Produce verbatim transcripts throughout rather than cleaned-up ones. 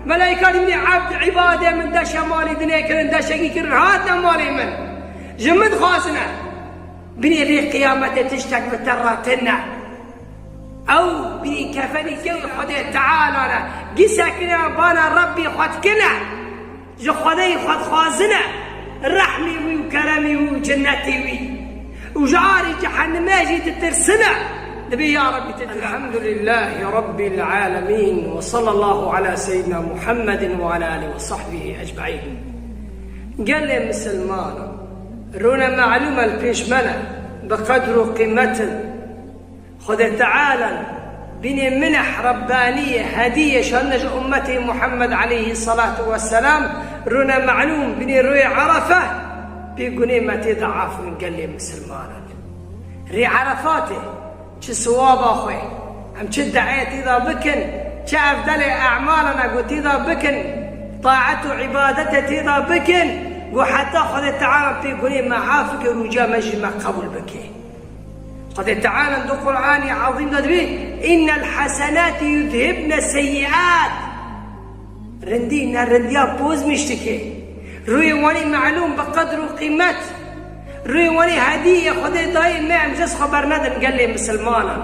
Melaîka dibîne ebd îbadê min deşe malê dinê kirin, deşekî kirin, hatine malê min. Ji min dixwazine. Binê rê qiyametê tiştek bi te re tune. Ew binê kefenî gewr Xwedê Teala ne. Gîsekine bana Rebbî xwe dikine. Ji Xwedeyê xwe dixwazine rehmê wî û keremê wî û cinnetê wî. Û ji arê cehennemê jî ditirsine. Dibê ya Rebbî tu. Elhamdulillahî Rebbîl alemîn. Ve sallallahu ala seyyidina Muhammedin ve ala alihi ve sahbihi ecmaîn. Gelê misilmanan, rûne melûm e li pêş me ne, bi qedr û qîmet in. Xwedê Teala binê minih Rebbaniyê, hediyê şandine ji ummetê Muhammed aleyhî salatu ve selam, rûne melûm binê rûyê Erefe, pê gunê me tê de af in gelê misilmanan. Rê Erefatê, çi siwaba xwe, em çi de'ê tê de bikin, çi evdelê e'malana ku tê de bikin, taet û îbadetê tê de bikin, ku heta Xwedê Teala pê gunê me af bike, rûca me jî me qebûl bike. Xwedê Teala di Qur'anê Ezîm de dibê, "Innel hasenati yudhibne seyyiat." Rindî, ne rindiya poz miştike. Rûyê wanî melûm bi qedr û qîmet. Rûyê wanî hediyê Xwedê dayê me, em ji xwe bernedin gelê misilmanan.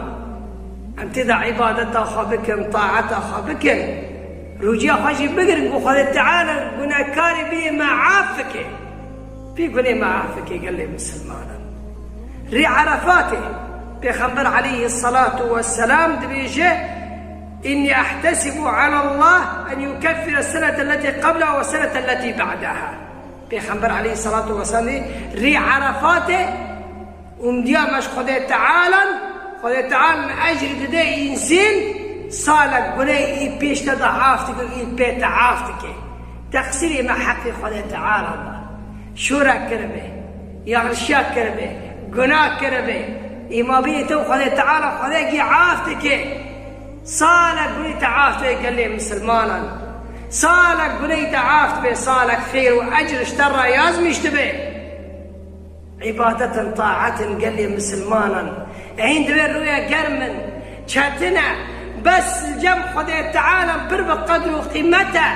Em tê de îbadeta xwe bikin, taeta xwe bikin. Rûciya xwe jî bigirin ku Xwedê Teala gunekarê bê me af bike. Pê gunê me af bike gelê misilmanan. Rê Erefatê, Pêxember aleyhî salatu ve selam dibêje, "Inni ehtesibu alallah en yukeffire senete leti qabla ve senete leti ba'daha." Pêxember aleyhî salatu ve selam dê, rê Erefatê, umdiya me ji Xwedê Tealan, Xwedê Tealan ecrî dide însên salek gunê î pêş te de af dike, î pê te af dike. Teqsîrê me heqê Xwedê Teala da. Şûrek kiribe, yanlişiya kiribe, guna kiribe. Î mabînê te û Xwedê Teala Xwedê gî af dike. Salek gunê te af dibe gelê misilmanan. Salek gunê te af dibe, salek xêr û ecr ji te re yazmîş dibe. Îbadetin, taatin gelê misilmanan. Hîn divê rûye germ in. Çetin e. Bes li cem Xwedê Teala pir bi qedr û qîmet e.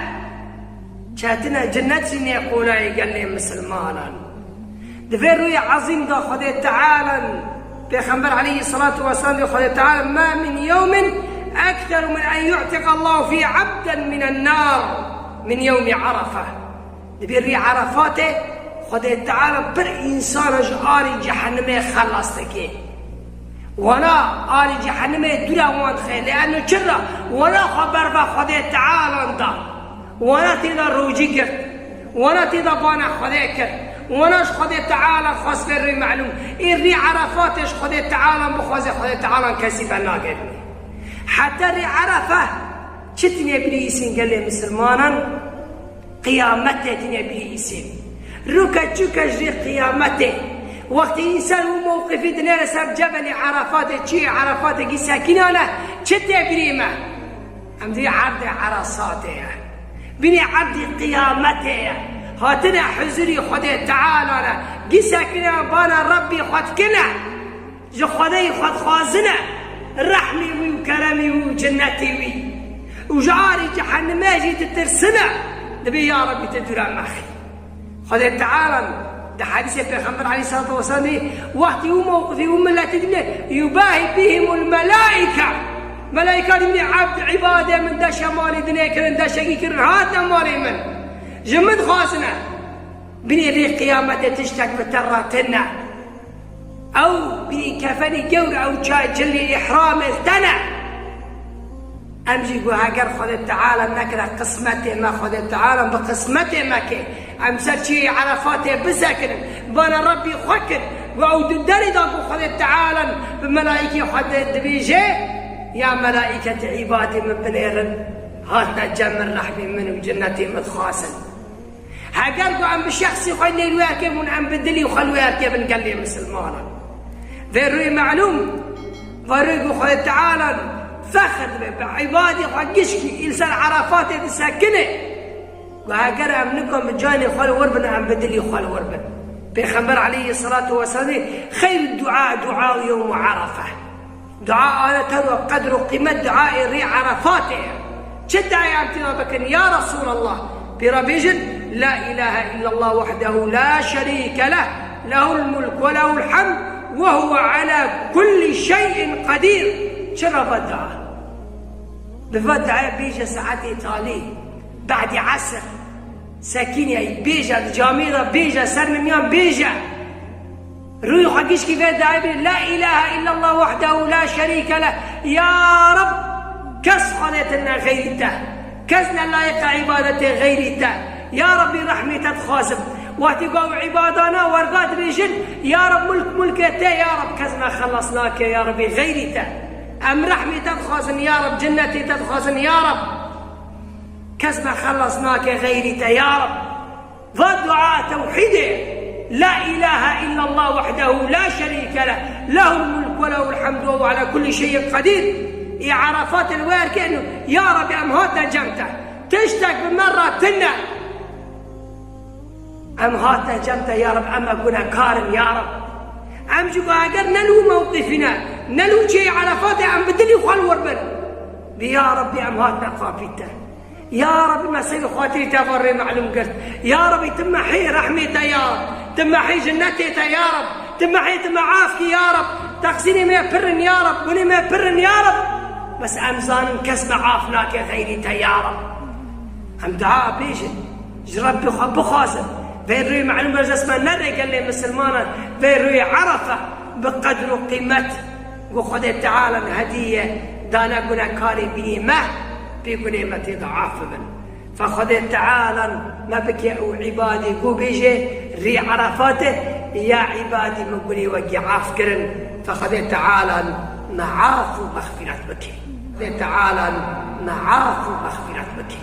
Çetin e, cinnet jî nê qolayê gelê misilmanan. Divê rûyê ezîm da Xwedê Teala, Pêxember aleyhî salatu ve selam dê Xwedê Teala, "Ma min yewmin ekteru min en yu'tiqa Allahu fî abden minen nar min yewmi Arefe." Dibê rûyê Erefatê Xwedê Teala pir însana ji arê cehennemê xelas dike. Wana arê cehennemê dûra wan dixe. Lê eno çira? Wana xwe berva Xwedê Tealan da. Wana tê de rojî girt. Wana tê de bana Xwedê kir. Wana ji Xwedê Teala xwest vê rê melûm. Ê rê Erefatê ji Xwedê Teala bixwaze, Xwedê Teala kesî venagirîne. Heta rê Erefe çi tîne bilîsîn gelê misilmanan? Qiyametê tîne bilîsîn. Rûke çûke ji rê qiyametê. Wextê însan û mewqifî dinêre ser cebelê Erefatê, çiyê Erefatê gî sekînane, çi tê birî me? Em dî erdê Eresatê ye. Binê erdê qiyametê ye. Hatine huzurî Xwedê Teala re. Gî sekine bana Rebbî xwe dikine. Ji Xwedeyî xwe dixwazine. Rehmê wî û keremê wî û cinnetê wî. Û ji arê cehennemê jî ditirsine. Dibê ya Rebbî tu dûra me xî. Xwedê Teala di hedîsê Pêxember aleyhissalatu vesselam dî, wextî û mewqifî û miletî dibîne, yubahî bihimul melaîke. Melaîka dibîne, ebd îbadê min deşe malê dinê kirin, deşekî kirin, hatine malê min. Ji min dixwazine. Binê rê qiyametê tiştek bi te re tune. Ew binê kefenî gewr, ew çay cilî îhramê li te ne. Em jî got, heger Xwedê Teala nekire qismetê me, Xwedê Teala bi qismetê me ke, em ser çiyê Erefatê bisekinin, bana Rebbî xwe kir. Got, ew di derê de got Xwedê Teala bi melaîkê xwe de dibêje, ya melaîketê îbadê min binêrin, hatine cem min rehmê min û cinnetê min dixwazin. Heger ku em bi şexsî xwe lê li wê erkê bûn, em bi dilî xwe li wê erkê bin gelê misilmanan. Vê rûyê melûm, vê rûyê ku Xwedê Teala fexr dibe, bi îbadê xwe gişkî îl ser Erefatê disekine. Ku heger em nikan bi canê xwe li wir bin, em bi dilî xwe li wir bin. Pêxember aleyhî salatu weselam, "Xeyr dua dua yewm Erefe." Dua ane teva qedr û qîmet duayê rê Erefatê ye. Çi dua em tîna bikin, ya Resûlallah? Pê re bêjin, La ilahe illallah wahdehu la şerîke leh, lehul mulk ve lehul hemd ve huve ala kulli şeyin qedîr. Çi re ve dua? Bi ve dua bêje saetê talî, be'dî esr, sekîneyî bêje, di camê de bêje, ser nimiyan bêje. Rûyê xwe gişkî vê dayê bê, La ilahe illallah wahdehu la şerîke leh. Ya Reb, kes Xwedê tune xeyrî te. Kes ne layiqa îbadetê xeyrî te. Ya Rebbî, rehmê te dixwazim. Wextî ku ew îbadana werga dibêjin, Ya Reb, mulk mulkê te, ya Reb, kes me xelas nake, ya Rebbî, xeyrî te. Em rehmê te dixwazin, ya Reb, cinnetê te dixwazin, ya Reb. Kes me xelas nake xeyrî te, ya Reb. Va dua tewhîdê, La ilahe illallah wahdehu la şerîke leh, lehul mulk ve lehul hemd ve huve ala kulli şeyin qedîr. Ê Erefatê li wer keno, ya Rabbi, em hate cem te. Tiştek bi me re tune. Em hate cem te, ya Rab, em gunekar in, ya Rab. Em jî ku eger ne li wî mewqifî ne, ne li wî çiyê Erefatê, em bi dilî xwe li wir bin. Bi ya Rabbî em hatine xapî te. Ya Rabbî, me serî xatirî te va rê melûm girt. Ya Rabbî, tu me hê rehmê te ya Rab. Tu me hê cinnetê te ya Rab. Tu me hê, tu me af kî ya Rab. Teqsîrê me pir in ya Rab. Gunê me pir in ya Rab. Bes em zanin kes me af nake xeyrî te ya Rab. Em dua bêjin, ji Rebbê xwe bixwazin. Vê rûyê melûm berjes me nere gelê misilmanan, vê rûyê Erefe bi qedr û qîmet ku Xwedê Teala hediye dane gunekarê bînê me, pê gunê me tê de af bibin. Fe Xwedê Teala me bike û îbadê ku bêje rê Erefatê, ya îbadî min gunê we gî af kirin. Fe Xwedê Teala me af û mexfîret bike. Xwedê Teala me af û mexfîret bike.